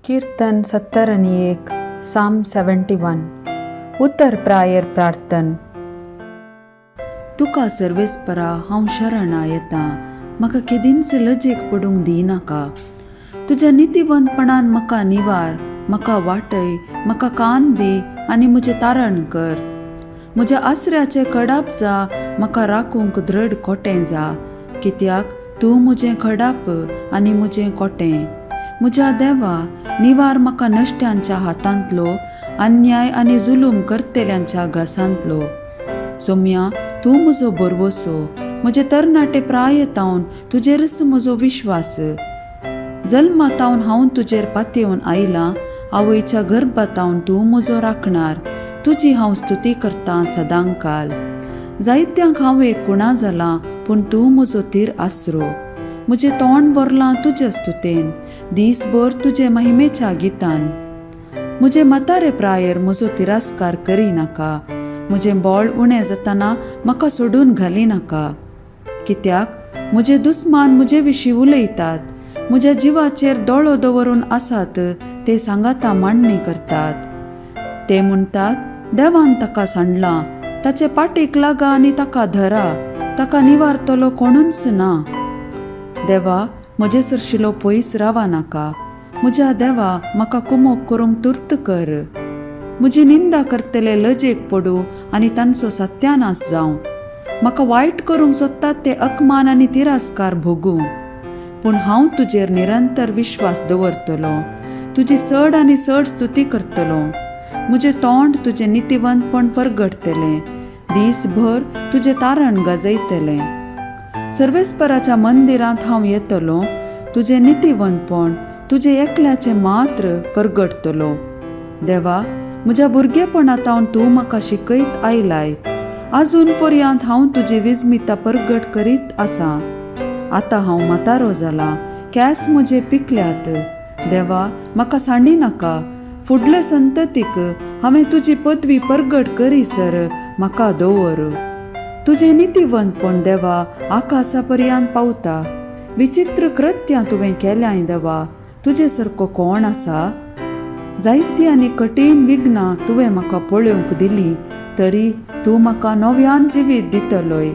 कीर्तन 71, साम 71, उतर प्रायेर प्रार्थन. तुका सर्वेस्परा हांव शरणा येतां, म्हाका केदींच लजेक पडूंक दिनाका. तुज्या नितीवंतपणान म्हाका निवार, म्हाका वाटय, म्हाका कान दी आनी म्हजें तारण कर. म्हज्या आसऱ्याचें कडाप जा, म्हाका राखूंक दृढ कोटें जा, कित्याक तूं म्हजें खडाप आनी म्हजें कोटें. म्हज्या देवा, निवार म्हाका नश्ट्यांच्या हातांतलो, अन्याय आनी जुलूम करतल्यांच्या घासांतलो. सोम्या, तूं म्हजो भरवसो, म्हजे तरणाटे प्राय तावन तुजेरच म्हजो विश्वास. जल्मा तावन हांव तुजेर पातयेवन आयलां, आवयच्या गर्भातावन तूं म्हजो राखणार, तुजी हांव स्तुती करतां सदांकाल. जायत्यांक हांव एक कुणा जालां, पूण तूं म्हजो तीर आसरो. म्हजें तोंड भरलां तुजे स्तुतेन, दीसभर तुजे महिमेच्या गितान. म्हजे म्हातारे प्रायेर म्हजो तिरस्कार करिनाका, म्हजें बळ उणें जातना म्हाका सोडून घालिनाका. कित्याक म्हजे दुस्मान म्हजे विशीं उलयतात, म्हज्या जिवाचेर दोळो दवरून आसात, ते सांगाता मांडणी करतात. ते म्हणटात, देवान ताका सांडलां, ताचे पाटीक लागा आनी ताका धरा, ताका निवारतलो कोणूच ना. देवा, म्हजे सरशिलो पयस रावा नाका, म्हज्या देवा, म्हाका कुमोक करूंक तुर्त कर. म्हजी निंदा करतले लजेक पडूं आनी तांचो सत्यानाश जावं. म्हाका वायट करूंक सोदतात ते अकमान आनी तिरस्कार भोगूं. पूण हांव तुजेर निरंतर विश्वास दवरतलो, तुजी चड आनी चड स्तुती करतलो. म्हजें तोंड तुजें नितीवंतपण परगटतलें, दीसभर तुजें तारण गाजयतलें. सर्वेस्पराच्या मंदिरांत हांव येतलो, तुजें नितीवंतपण तुजें एकल्याचें मात्र परगटतलो. देवा, म्हज्या भुरगेपणांत तूं म्हाका शिकयत आयलाय, आजून पर्यंत हांव तुजी विस्मिता परगट करीत आसा. आतां हांव म्हातारो जाला, केंस म्हजे पिकल्यात. देवा, म्हाका सांडी नाका, फुडले संततीक हांवें तुजी पदवी परगट करीसर म्हाका दवर. तुजें नितीवंतपण देवा आकाशा पर्यंत पावता, विचित्र कृत्यां तुवें केल्यांय देवा, तुजे सारको कोण आसा? जायतीं आनी कठीण विघ्नां तुवें म्हाका पळोवंक दिली, तरी तूं म्हाका नव्यान जिवीत दितलोय,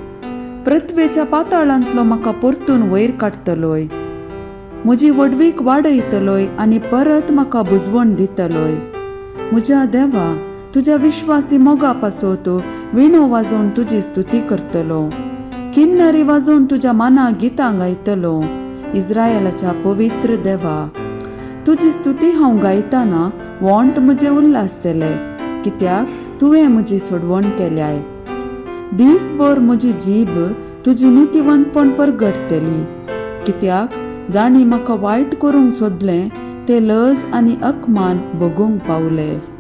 पृथ्वेच्या पाताळांतलो म्हाका परतून वयर काडटलोय. म्हजी व्हडवीक वाडयतलोय आनी परत म्हाका बुजवण दितलोय. म्हज्या देवा, तुज्या विश्वासी मोगा पासत विणो वाजोवन तुजी स्तुती करतलो, किन्नरी वाजोवन तुज्या मानाक गितां गायतलो. इस्रायलाच्या पवित्र देवा, तुजी स्तुती हांव गायतना वोंट म्हजे उल्हासतले, कित्याक तुवें म्हजी सोडवण केल्याय. दीसभर म्हजी जीब तुजी नितीवंतपण परगटतली, कित्याक जांणी म्हाका वायट करूंक सोदलें ते लज आनी अकमान भोगूंक पावले.